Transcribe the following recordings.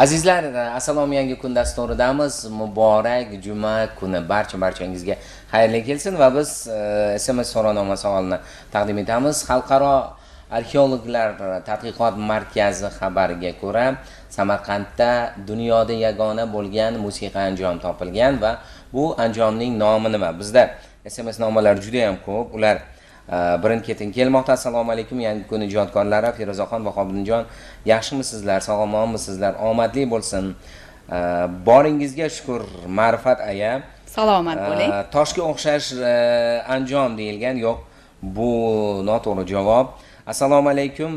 Azizlar, assalom, yangi kun dasturidamiz. Muborak juma kuni barchangizga xayrli kelsin va biz SMS so'rovnoma savolini taqdim etamiz. Xalqaro arxeologlar tadqiqot markazi xabariga ko'ra, Samarqandda dunyoda yagona bo'lgan musiqa anjom topilgan va bu anjomning nomi nima? Bizda SMS nomalari juda ham ko'p. Ular birin-ketin kelmoqda. Assalomu alaykum, yangi kun ijodkorlari Feruzaxon, Bahobiddinjon, yaxshimisizlar, sog'omonmisizlar, omadli bo'lsin. Boringizga shukur, Ma'rifat aya. Salomat bo'ling. Toshga o'xshash anjom deyilgan, yo'q, bu noto'g'ri javob. Assalomu alaykum,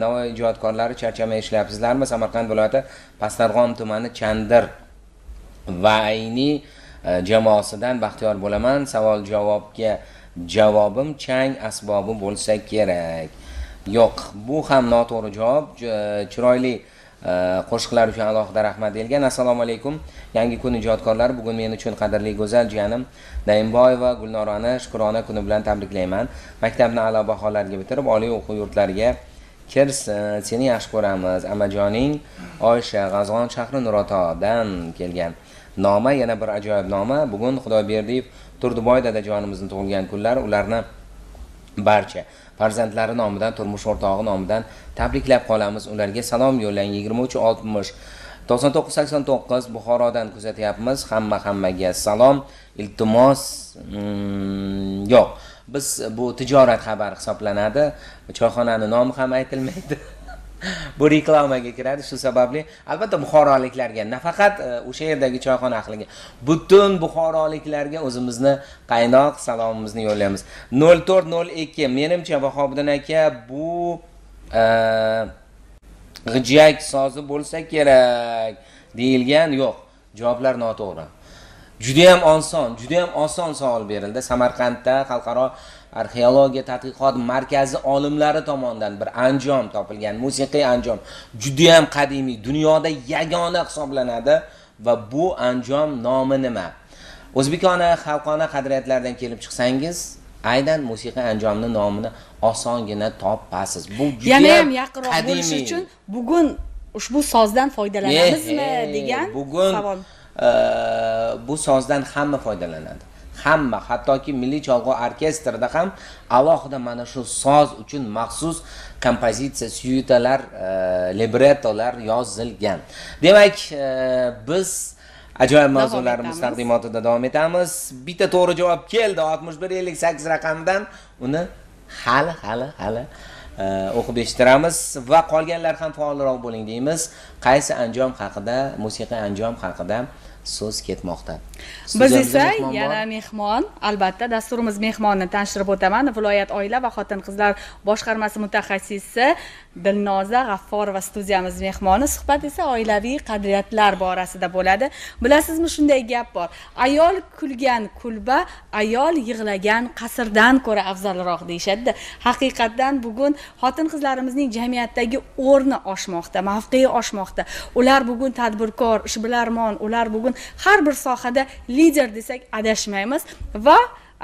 Navoiy ijodkorlari, charchamay ishlayapsizlarmi? Samarqand viloyati Pastdarg'om tumani Chandir va Ayni jamoasidan Baxtiyor bo'laman. Savol javobga javobim chang asbobi bo'lsa kerak. Yo'q, bu ham noto'g'ri javob. Chiroyli qo'shiqlar uchun alohida rahmat deyilgan. Assalomu alaykum, yangi kun ijodkorlari, bugun men uchun qadrli go'zal jiyanim Naimboyeva Gulnorani shukrona kuni bilan tabriklayman. Maktabni a'lo baholarga bitirib, oliy o'quv yurtlariga kirsin. Seni yaxshi ko'ramiz. Amajoning Oysha, G'azg'on shahri Nurotodan kelgan noma, yana bir ajoyib noma. Bugun Xudoyberdiyev Turdiboy dadajonimizning tug'ilgan kunlari, ularni barcha farzandlari nomidan, turmush o'rtog'i nomidan tabriklab qolamiz. Ularga salom yo'llang. 23 60 99 89 Buxorodan kuzatyapmiz. Hammaga salom. Iltimos, yo'q. Biz bu tijorat xabari hisoblanadi. Choyxonani nomi ham aytilmaydi. Bu reklamaga kiradi, shu sababli albatta buxoroliklarga, nafaqat o'sha yerdagi choyxona ahliga, butun buxoroliklarga o'zimizni qaynoq salomimizni yo'llaymiz. 0402 menimcha Bahobiddin aka bu g'ijak sozi bo'lsa kerak deyilgan, yo'q, javoblar noto'g'ri. Juda ham oson, juda ham oson savol berildi. Samarqandda Xalqaro arxeologiya tadqiqot markazi olimlari tomonidan bir anjom topilgan, musiqiy anjom, juda ham qadimiy, dunyoda yagona hisoblanadi va bu anjom nomi nima? O'zbekona xalqona qadriyatlardan kelib chiqsangiz, aynan musiqiy anjomning nomini osongina topasiz. Bu juda yana ham yaqinroq bo'lishi uchun bugun ushbu sozdan foydalanamizmi degan bugun savol. Bu sozdan hamma foydalanadi. Hamma, hattoki milliy cholg'u orkestrida ham alohida mana shu soz uchun maxsus kompozitsiya, syuitalar, librettolar yozilgan. Demak, biz ajoyib mavzularimiz taqdimotida davom etamiz. Bitta to'g'ri javob keldi 61 58 raqamidan. Uni hali o'qib eshittiramiz va qolganlar ham faolroq bo'ling deymiz. Qaysi anjom haqida, musiqiy anjom haqida so'z ketmoqda. Biz esa yana mehmon, albatta dasturimiz mehmonini tanishtirib o'taman. Viloyat oila va xotin-qizlar boshqarmasi mutaxassisi Dilnoza G'afforova studiyamiz mehmoni. Suhbat esa oilaviy qadriyatlar borasida bo'ladi. Bilasizmi, shunday gap bor: ayol kulgan kulba, ayol yig'lagan qasrdan ko'ra afzalroq deyishadi. Haqiqatdan bugun xotin-qizlarimizning jamiyatdagi o'rni oshmoqda, mavqei oshmoqda. Ular bugun tadbirkor, ishbilarmon, ular bugun har bir sohada lider desak adashmaymiz va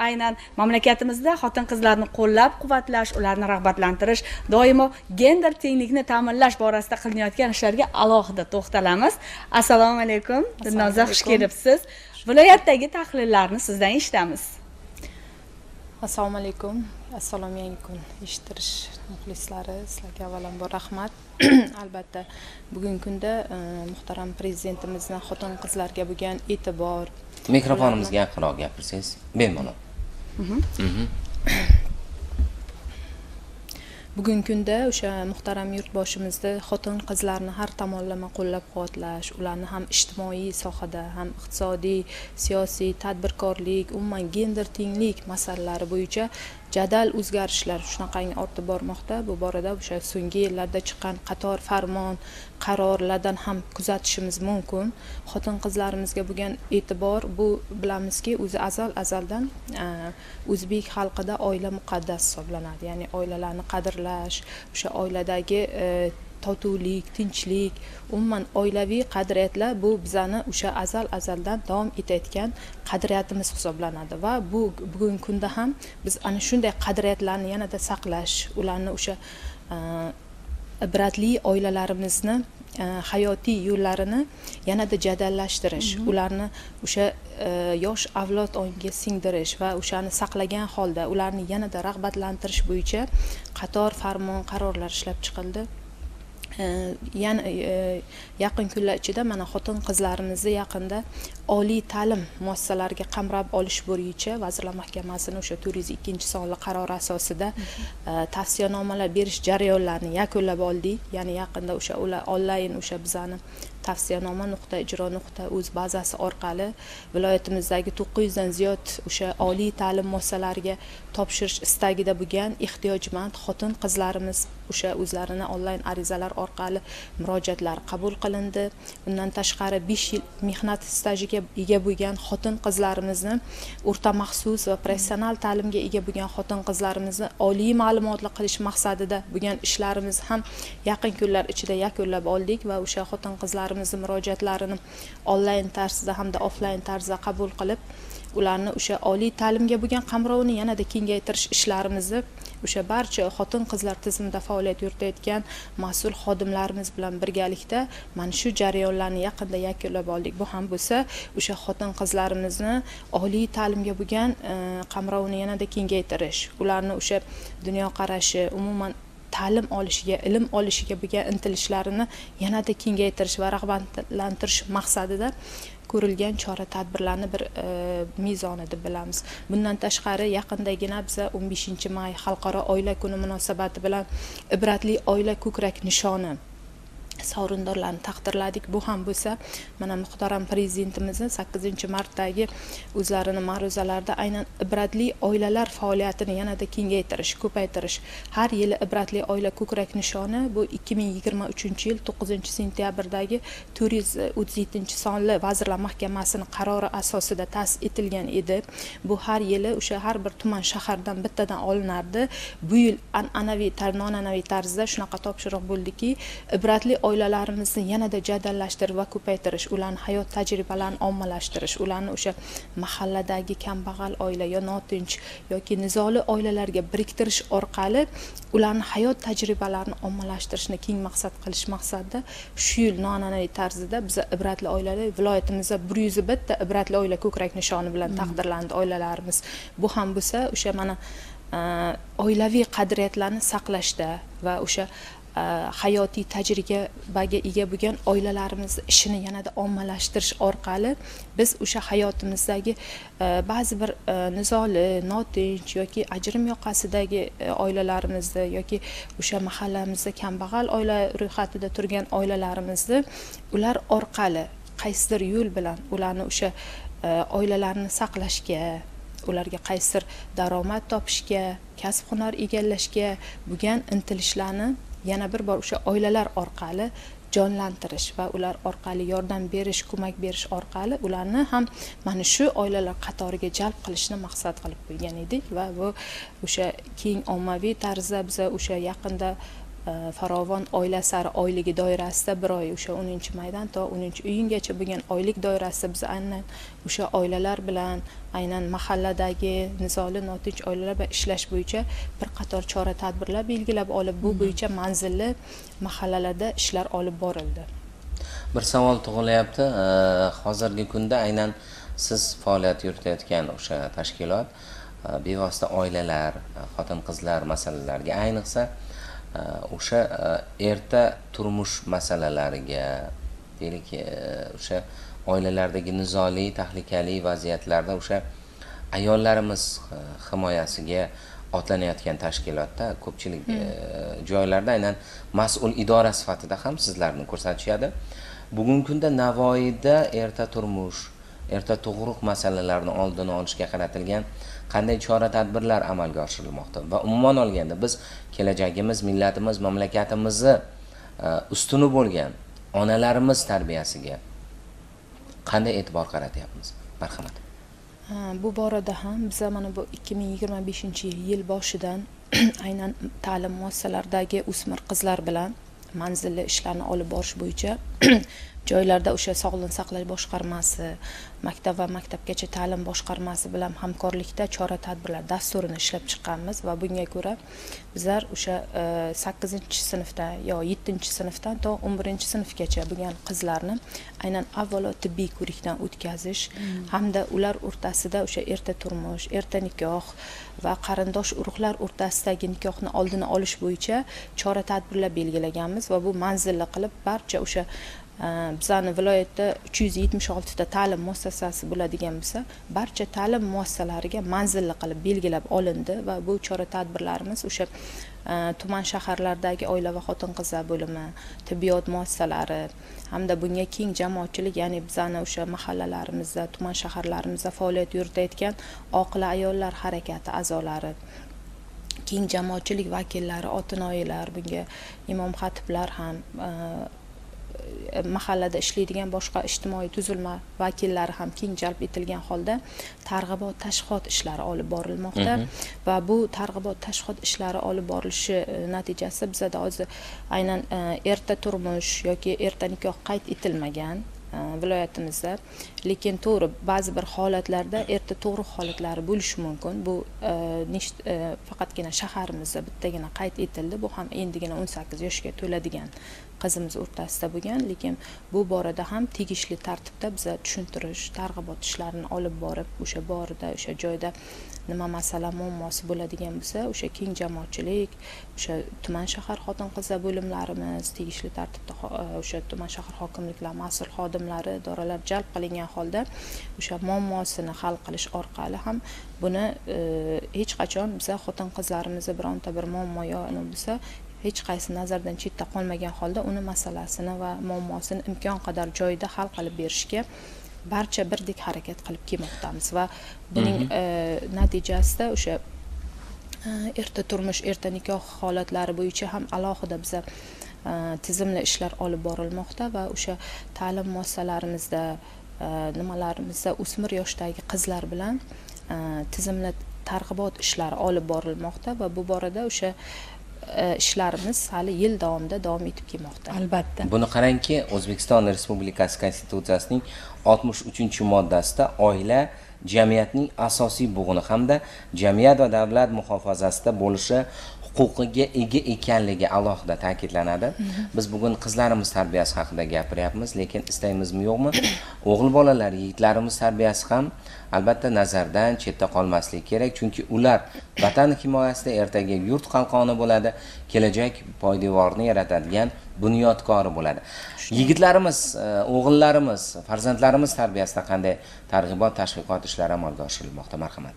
aynan mamlakatimizda xotin-qizlarni qo'llab-quvvatlash, ularni rag'batlantirish, doimo gender tenglikni ta'minlash borasida qilinayotgan ishlarga alohida to'xtalamiz. Assalomu alaykum, Dilnoza, xush kelibsiz. Viloyatdagi tahlillarni sizdan eshitamiz. Assalomu alaykum. Assalomu yangi kun eshittirish muxlislari, sizlarga avvalambor rahmat. Albatta, bugungi kunda muhtaram prezidentimizning xotin-qizlarga bo'lgan e'tibor. Mikrofonimizga yaqinroq gapirsangiz bemalol. Bugungi kunda o'sha muhtaram yurtboshimizda xotin-qizlarni har tomonlama qo'llab-quvvatlash, ularni ham ijtimoiy sohada, ham iqtisodiy, siyosiy, tadbirkorlik, umuman gender tenglik masalalari bo'yicha jadal o'zgarishlar shunaqangi ortib bormoqda. Bu borada o'sha so'nggi yillarda chiqqan qator farmon, qarorlardan ham kuzatishimiz mumkin. Xotin-qizlarimizga bo'lgan e'tibor, bu bilamizki, o'zi azal-azaldan o'zbek xalqida oila muqaddas hisoblanadi. Ya'ni oilalarni qadrlash, o'sha oiladagi totuvlik, tinchlik, umuman oilaviy qadriyatlar bu bizani o'sha azal-azaldan davom etayotgan qadriyatimiz hisoblanadi va bu bugungi kunda ham biz ana shunday qadriyatlarni yanada saqlash, ularni o'sha ibratli oilalarimizni hayotiy yo'llarini yanada jadallashtirish, ularni o'sha yosh avlod ongiga singdirish va o'shani saqlagan holda ularni yanada rag'batlantirish bo'yicha qator farmon, qarorlar ishlab chiqildi. Yana yaqin kunlar ichida mana xotin qizlarimizni yaqinda oliy ta'lim muassasalariga qamrab olish bo'yicha Vazirlar Mahkamasining o'sha 402-sonli qarori asosida tavsiyanomalar berish jarayonlarini yakunlab oldik. Ya'ni yaqinda o'sha ular onlayn o'sha bizani tavsiyanoma.ijro.uz bazasi orqali viloyatimizdagi 900 dan ziyod o'sha oliy ta'lim muassasalariga topshirish istagida bo'lgan ehtiyojmand xotin qizlarimiz o'sha o'zlarini onlayn arizalar orqali murojaatlar qabul qilindi. Undan tashqari 5 yil mehnat stajiga ega bo'lgan xotin qizlarimizni, o'rta maxsus va professional ta'limga ega bo'lgan xotin qizlarimizni oliy ma'lumotli qilish maqsadida bo'lgan ishlarimiz ham yaqin kunlar ichida yakunlab oldik va o'sha xotin qizlarimizni murojaatlarini onlayn tarzda hamda offlayn tarzda qabul qilib, ularni o'sha oliy ta'limga bo'lgan qamrovini yanada kengaytirish ishlarimizni o'sha barcha xotin qizlar tizimida faoliyat yuritayotgan mas'ul xodimlarimiz bilan birgalikda mana shu jarayonlarni yaqinda yakunlab oldik. Bu ham bo'lsa o'sha xotin qizlarimizni oliy ta'limga bo'lgan qamrovini yanada kengaytirish, ularni o'sha dunyoqarashi, umuman ta'lim olishiga, ilm olishiga bo'lgan intilishlarini yanada kengaytirish va rag'batlantirish maqsadida ko'rilgan chora-tadbirlarni bir mezoni deb bilamiz. Bundan tashqari yaqindagina biza 15 may Xalqaro oila kuni munosabati bilan ibratli oila ko'krak nishoni sovrindorlarni taqdirladik. Bu ham bo'lsa mana muhtaram prezidentimizning 8 martdagi o'zlarini ma'ruzalarida aynan ibratli oilalar faoliyatini yanada kengaytirish, ko'paytirish, har yili ibratli oila ko'krak nishoni bu 2023 yil 9 sentyabrdagi 437 sonli Vazirlar Mahkamasining qarori asosida ta'sis etilgan edi. Bu har yili o'sha har bir tuman shahardan bittadan olinardi. Bu yil an'anaviy, noan'anaviy tarzda shunaqa topshiriq bo'ldiki, ibratli oilalarimizni yanada jadallashtirib va ko'paytirish, ularning hayot tajribalarini ommalashtirish, ularni o'sha mahalladagi kambag'al oila yo notinch yoki nizoli oilalarga biriktirish orqali ularning hayot tajribalarini ommalashtirishni keng maqsad qilish maqsadida shu yil noan'anaviy tarzda biz ibratli oilalar viloyatimizda 101 ta ibratli oila ko'krak nishoni bilan taqdirlandi oilalarimiz. Bu ham bo'lsa o'sha mana oilaviy qadriyatlarni saqlashda va o'sha hayotiy tajribaga ega bo'lgan oilalarimiz ishini yanada ommalashtirish orqali biz o'sha hayotimizdagi ba'zi bir nizoli, notinch yoki ajrim yoqasidagi oilalarimizni yoki o'sha mahallamizda kambag'al oila ro'yxatida turgan oilalarimizni ular orqali qaysidir yo'l bilan ularni o'sha oilalarni saqlashga, ularga qaysidir daromad topishga, kasb hunar egallashga bo'lgan intilishlarni yana bir bor o'sha oilalar orqali jonlantirish va ular orqali yordam berish, ko'mak berish orqali ularni ham mana shu oilalar qatoriga jalb qilishni maqsad qilib qo'ygan edik va bu o'sha keng ommaviy tarzda biza o'sha yaqinda farovon oila sari oyligi doirasida bir oy o'sha 10 maydan to 10 iyungacha bo'lgan oylik doirasida biz aynan o'sha oilalar bilan, aynan mahalladagi nizoli notinch oilalar bilan ishlash bo'yicha bir qator chora tadbirlar belgilab olib, bu bo'yicha manzilli mahallalarda ishlar olib borildi. Bir savol tug'ilyapti. Hozirgi kunda aynan siz faoliyat yuritayotgan o'sha tashkilot bevosita oilalar, xotin qizlar masalalariga, ayniqsa o'sha erta turmush masalalariga, deylik, o'sha oilalardagi nizoli, tahlikali vaziyatlarda o'sha ayollarimiz himoyasiga otlanayotgan tashkilotda ko'pchilik joylarda aynan mas'ul idora sifatida ham sizlarni ko'rsatishadi. Bugungi kunda Navoiyda erta turmush, erta tug'ruq masalalarini oldini olishga qaratilgan qanday chora tadbirlar amalga oshirilmoqda va umuman olganda biz kelajagimiz, millatimiz, mamlakatimizni ustuni bo'lgan onalarimiz tarbiyasiga qanday e'tibor qaratyapmiz? Marhamat. Bu borada ham biza mana bu 2025 yil boshidan aynan ta'lim muassasalaridagi o'smir qizlar bilan manzilli ishlarni olib borish bo'yicha Joylarda o'sha sog'liqni saqlash boshqarmasi, maktab va maktabgacha ta'lim boshqarmasi bilan hamkorlikda chora-tadbirlar dasturini ishlab chiqqanmiz va bunga ko'ra bizlar o'sha 8-sinfdan yo 7-sinfdan to 11-sinfgacha bo'lgan qizlarni aynan avvalo tibbiy ko'rikdan o'tkazish hamda ular o'rtasida o'sha erta turmush, erta nikoh va qarindosh urug'lar o'rtasidagi nikohni oldini olish bo'yicha chora-tadbirlar belgilaganmiz va bu manzilli qilib barcha o'sha bizani viloyatda 376 ta ta'lim muassasasi bo'ladigan bo'lsa, barcha ta'lim muassasalariga manzilli qilib belgilab olindi va bu chora-tadbirlarimiz o'sha tuman shaharlardagi oila va xotin-qizlar bo'limi, tibbiyot muassasalari hamda bunga keng jamoatchilik, ya'ni bizani o'sha mahallalarimizda, tuman shaharlarimizda faoliyat yuritayotgan oqila ayollar harakati a'zolari, keng jamoatchilik vakillari, otinoyilar, bunga imom xatiblar ham, mahallada ishlaydigan boshqa ijtimoiy tuzilma vakillari ham keng jalb etilgan holda targ'ibot tashviqot ishlari olib borilmoqda va bu targ'ibot tashviqot ishlari olib borilishi natijasida bizada hozir aynan erta turmush yoki erta nikoh qayd etilmagan viloyatimizda, lekin to'g'ri ba'zi bir holatlarda erta tug'ruq holatlari bo'lishi mumkin. Bu faqatgina shaharimizda bittagina qayd etildi. Bu ham endigina 18 yoshga to'ladigan qizimiz o'rtasida bo'lgan, lekin bu borada ham tegishli tartibda biza tushuntirish, targ'ibot ishlarini olib borib, o'sha borida, o'sha joyda nima masala muammosi bo'ladigan bo'lsa, o'sha keng jamoatchilik, o'sha tuman shahar xotin-qizlar bo'limlarimiz tegishli tartibda o'sha tuman shahar hokimliklari mas'ul xodimlari, idoralar jalb qilingan holda o'sha muammosini hal qilish orqali ham buni hech qachon biza xotin-qizlarimizni bironta bir muammo yo bo'lsa hech qaysi nazardan chetda qolmagan holda uni masalasini va muammosini imkon qadar joyida hal qilib berishga barcha birdek harakat qilib kelmoqdamiz va buning natijasida o'sha erta turmush, erta nikoh holatlari bo'yicha ham alohida biza tizimli ishlar olib borilmoqda va o'sha ta'lim muassasalarimizda, nimalarimizda o'smir yoshdagi qizlar bilan tizimli targ'ibot ishlari olib borilmoqda va bu borada o'sha ishlarimiz hali yil davomida davom etib kelmoqda. Albatta. Buni qarangki, O'zbekiston Respublikasi Konstitutsiyasining 63-moddasida oila jamiyatning asosiy bo'g'ini hamda jamiyat va davlat muhofazasida bo'lishi huquqiga ega ekanligi alohida ta'kidlanadi. Biz bugun qizlarimiz tarbiyasi haqida gapiryapmiz, lekin istaymizmi yo'qmi, o'g'il bolalar, yigitlarimiz tarbiyasi ham albatta nazardan chetda qolmasligi kerak, chunki ular vatan himoyasida ertaga yurt qalqoni bo'ladi, kelajak poydevorini yaratadigan bunyodkori bo'ladi. Yigitlarimiz, o'g'illarimiz, farzandlarimiz tarbiyasida qanday targ'ibot, tashviqot ishlari amalga oshirilmoqda? Marhamat.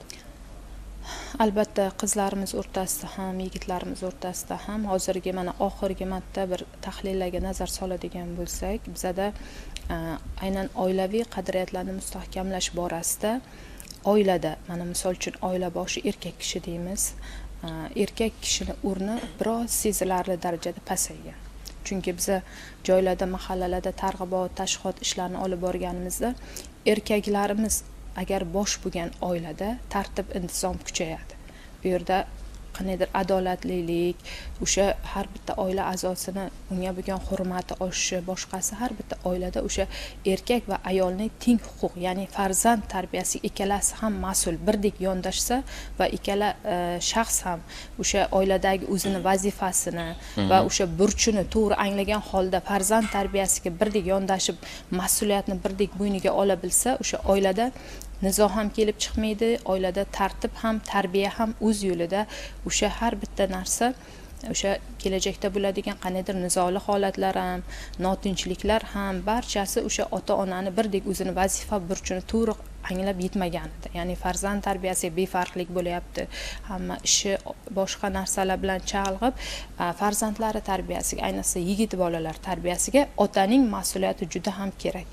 Albatta qizlarimiz o'rtasida ham, yigitlarimiz o'rtasida ham hozirgi mana oxirgi marta bir tahlillarga nazar soladigan bo'lsak, bizada aynan oilaviy qadriyatlarni mustahkamlash borasida oilada, mana misol uchun oila boshi erkak kishi deymiz, erkak kishini o'rni biroz sezilarli darajada pasaygan. Chunki biza joylarda, mahallalarda targ'ibot, tashviqot ishlarini olib borganimizda erkaklarimiz agar bosh bo'lgan oilada tartib intizom kuchayadi. Bu yerda qandaydir adolatlilik, o'sha har bitta oila a'zosini unga bo'lgan hurmati oshishi, boshqasi har bitta oilada o'sha erkak va ayolning teng huquq, ya'ni farzand tarbiyasi ikkalasi ham mas'ul, birdek yondashsa va ikkala shaxs ham o'sha oiladagi o'zini vazifasini va o'sha burchini to'g'ri anglagan holda farzand tarbiyasiga birdek yondashib, mas'uliyatni birdek bo'yniga ola bilsa, o'sha oilada nizo ham kelib chiqmaydi, oilada tartib ham, tarbiya ham o'z yo'lida, o'sha har bitta narsa o'sha kelajakda bo'ladigan qandaydir nizoli holatlar ham, notinchliklar ham barchasi o'sha ota-onani birdek o'zini vazifa burchini to'g'ri anglab yetmaganida, ya'ni farzand tarbiyasiga befarqlik bo'lyapti, hamma ishi boshqa narsalar bilan chalg'ib, farzandlari tarbiyasiga, ayniqsa yigit bolalar tarbiyasiga otaning mas'uliyati juda ham kerak.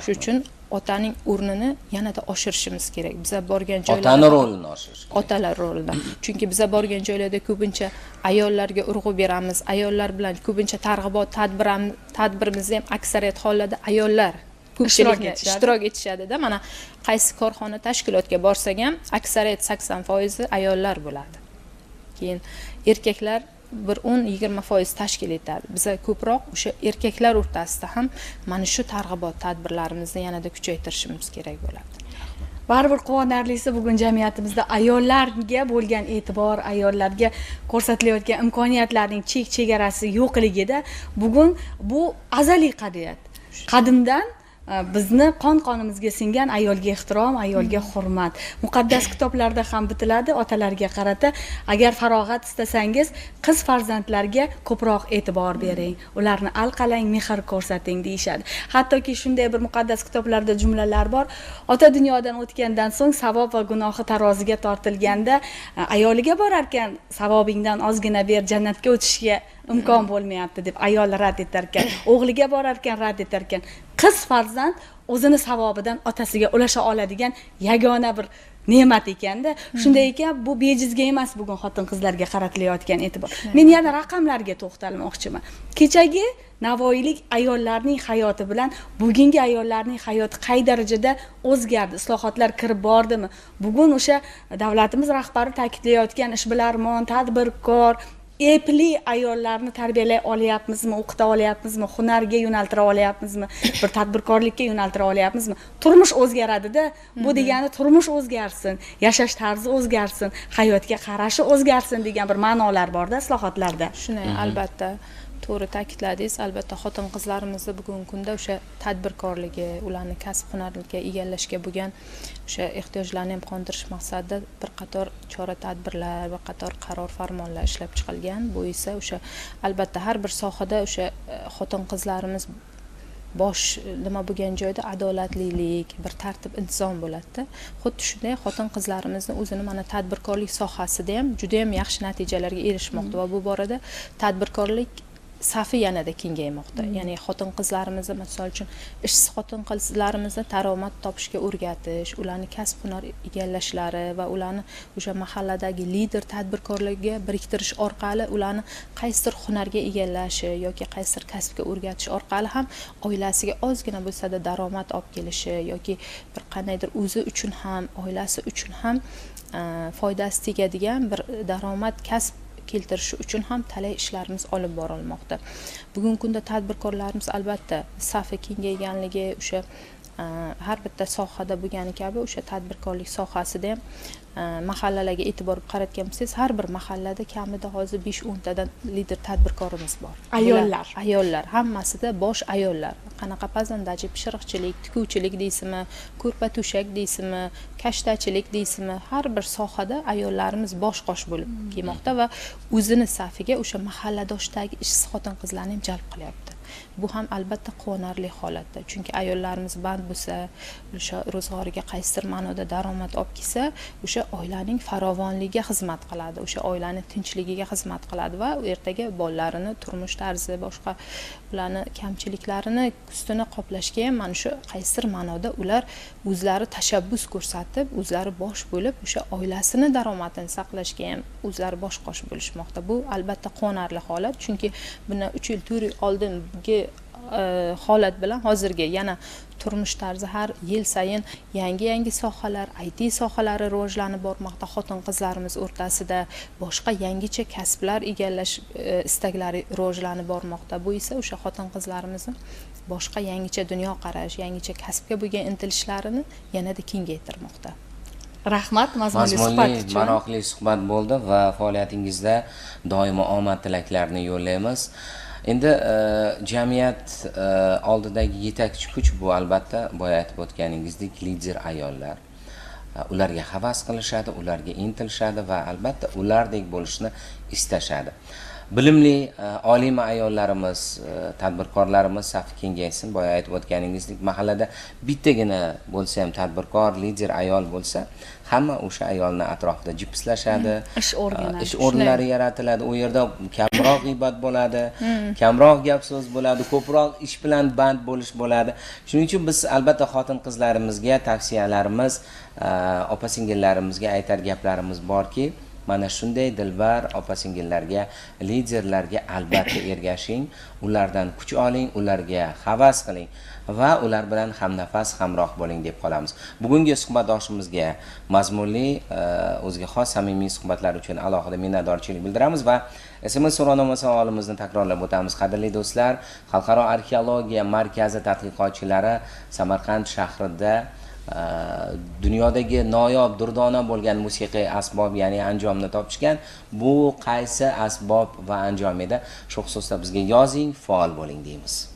Shuning uchun otaning o'rnini yanada oshirishimiz kerak. Biza borgan joylarda otani rolini oshirish kerak. Otalar rolini. Chunki biza borgan joylarda ko'pincha ayollarga urg'u beramiz. Ayollar bilan ko'pincha targ'ibot tadbirimizda ham aksariyat hollarda ayollar ko'pchilikni ishtirok etishadi-da. Mana qaysi korxona tashkilotga borsak ham aksariyat 80% ayollar bo'ladi. Keyin erkaklar bir 10-20% tashkil etadi. Biza ko'proq o'sha erkaklar o'rtasida ham mana shu targ'ibot tadbirlarimizni yanada kuchaytirishimiz kerak bo'ladi. Baribir quvonarlisi, bugun jamiyatimizda ayollarga bo'lgan e'tibor, ayollarga ko'rsatilayotgan imkoniyatlarning chek-chegarasi yo'qligida bugun bu azaliy qadriyat. Qadimdan bizni qon-qonimizga singan ayolga ehtirom, ayolga hurmat. Muqaddas kitoblarda ham bitiladi otalarga qarata, agar farog'at istasangiz, qiz farzandlarga ko'proq e'tibor bering, ularni alqalang, mehr ko'rsating deyishadi. Hattoki shunday bir muqaddas kitoblarda jumlalar bor. Ota dunyodan o'tgandan so'ng savob va gunohi taroziga tortilganda ayoliga borarkan, savobingdan ozgina ber, jannatga o'tishga imkon bo'lmayapti deb ayol rad etarkan, o'g'liga borarkan rad etarkan. Qiz farzand o'zini savobidan otasiga ulasha oladigan yagona bir ne'mat ekanda. Shunday ekan, bu bejizga emas bugun xotin-qizlarga qaratilayotgan e'tibor. Men yana raqamlarga to'xtalmoqchiman. Kechagi Navoiylik ayollarning hayoti bilan bugungi ayollarning hayoti qay darajada o'zgardi? Islohotlar kirib bordimi? Bugun o'sha davlatimiz rahbari ta'kidlayotgan ishbilarmon, tadbirkor, epli ayollarni tarbiyalay olyapmizmi, o'qita olyapmizmi, hunarga yo'naltira olyapmizmi, bir tadbirkorlikka yo'naltira olyapmizmi? Turmush o'zgaradida. Bu degani turmush o'zgarsin, yashash tarzi o'zgarsin, hayotga qarashi o'zgarsin degan bir ma'nolar borda islohotlarda. Shunday, albatta to'g'ri ta'kidladingiz. Albatta xotin-qizlarimizni bugungi kunda o'sha tadbirkorligi, ularni kasb hunarga egallashga bo'lgan o'sha ehtiyojlarini ham qondirish maqsadida bir qator chora-tadbirlar, bir qator qaror farmonlar ishlab chiqilgan. Bu esa o'sha albatta har bir sohada o'sha xotin-qizlarimiz bosh nima bo'lgan joyda adolatlilik, bir tartib intizom bo'ladi-da. Xuddi shunday xotin-qizlarimizni o'zini mana tadbirkorlik sohasida ham juda ham yaxshi natijalarga erishmoqda va bu borada tadbirkorlik safi yanada kengaymoqda. Ya'ni xotin-qizlarimizni, misol uchun, ishsiz xotin-qizlarimizni daromad topishga o'rgatish, ularni kasb hunar egallashlari va ularni o'sha mahalladagi lider tadbirkorlarga biriktirish orqali ularni qaysidir hunarga egallashi yoki qaysidir kasbga o'rgatish orqali ham oilasiga ozgina bo'lsa-da daromad olib kelishi yoki bir qandaydir o'zi uchun ham, oilasi uchun ham foydasi tegadigan bir daromad kasb keltirishi uchun ham talay ishlarimiz olib borilmoqda. Bugungi kunda tadbirkorlarimiz albatta safi kengayganligi, o'sha har bitta sohada bo'lgani kabi o'sha tadbirkorlik sohasida ham mahallalarga e'tibor qaratgan bo'lsangiz, har bir mahallada kamida hozir 5-10 tadan lider tadbirkorimiz bor. Ayollar. Ayollar, hammasida bosh ayollar. Qanaqa pazandachi, pishiriqchilik, tikuvchilik deysizmi, ko'rpa to'shak deysizmi, kashtachilik deysizmi, har bir sohada ayollarimiz bosh qosh bo'lib kelmoqda va o'zini safiga o'sha mahalladoshdagi ishsiz xotin-qizlarni ham jalb qilyapti. Bu ham albatta quvonarli holatda, chunki ayollarimiz band bo'lsa, o'sha ro'zg'origa qaysidir ma'noda daromad olib kelsa, o'sha oilaning farovonligiga xizmat qiladi, o'sha oilaning tinchligiga xizmat qiladi va ertaga bolalarini turmush tarzi, boshqa ularni kamchiliklarini ustini qoplashga ham mana shu qaysidir ma'noda ular o'zlari tashabbus ko'rsatib, o'zlari bosh bo'lib, o'sha oilasini daromadini saqlashga ham o'zlari bosh qosh bo'lishmoqda. Bu albatta quvonarli holat, chunki bundan 3 yil 4 yil oldingi holat bilan hozirgi yana turmush tarzi har yil sayin yangi-yangi sohalar, IT sohalari rivojlanib bormoqda. Xotin-qizlarimiz o'rtasida boshqa yangicha kasblar egallash istaklari rivojlanib bormoqda. Bu esa o'sha xotin-qizlarimizni boshqa yangicha dunyoqarash, yangicha kasbga bo'lgan intilishlarini yanada kengaytirmoqda. Rahmat, mazmunli suhbat uchun. Maroqli suhbat bo'ldi va faoliyatingizda doimo omad tilaklarini yo'llaymiz. Endi jamiyat oldidagi yetakchi kuch bu albatta boya aytib o'tganingizdek lider ayollar. Ularga havas qilishadi, ularga intilishadi va albatta ulardek bo'lishni istashadi. Bilimli olima ayollarimiz, tadbirkorlarimiz safi kengaysin. Boya aytib o'tganingizdek mahallada bittagina bo'lsa ham tadbirkor, lider ayol bo'lsa, hamma o'sha ayolni atrofida jipslashadi, ish o'rinlari yaratiladi. U yerda kamroq g'iybat bo'ladi, kamroq gap so'z bo'ladi, ko'proq ish bilan band bo'lish bo'ladi. Shuning uchun biz albatta xotin-qizlarimizga tavsiyalarimiz, opa-singillarimizga aytar gaplarimiz borki, Mana shunday dilbar opa-singillarga, liderlarga albatta ergashing, ulardan kuch oling, ularga havas qiling va ular bilan hamnafas, hamroh bo'ling deb qolamiz. Bugungi suhbatdoshimizga mazmunli, o'ziga xos samimiy suhbatlar uchun alohida minnatdorchilik bildiramiz va SMS so'rovnoma savolimizni takrorlab o'tamiz. Qadrli do'stlar, Xalqaro arxeologiya markazi tadqiqotchilari Samarqand shahrida dunyodagi noyob durdona bo'lgan musiqiy asbob, ya'ni anjomni topishgan. Bu qaysi asbob va anjom edi? Shu xususda bizga yozing, faol bo'ling deymiz.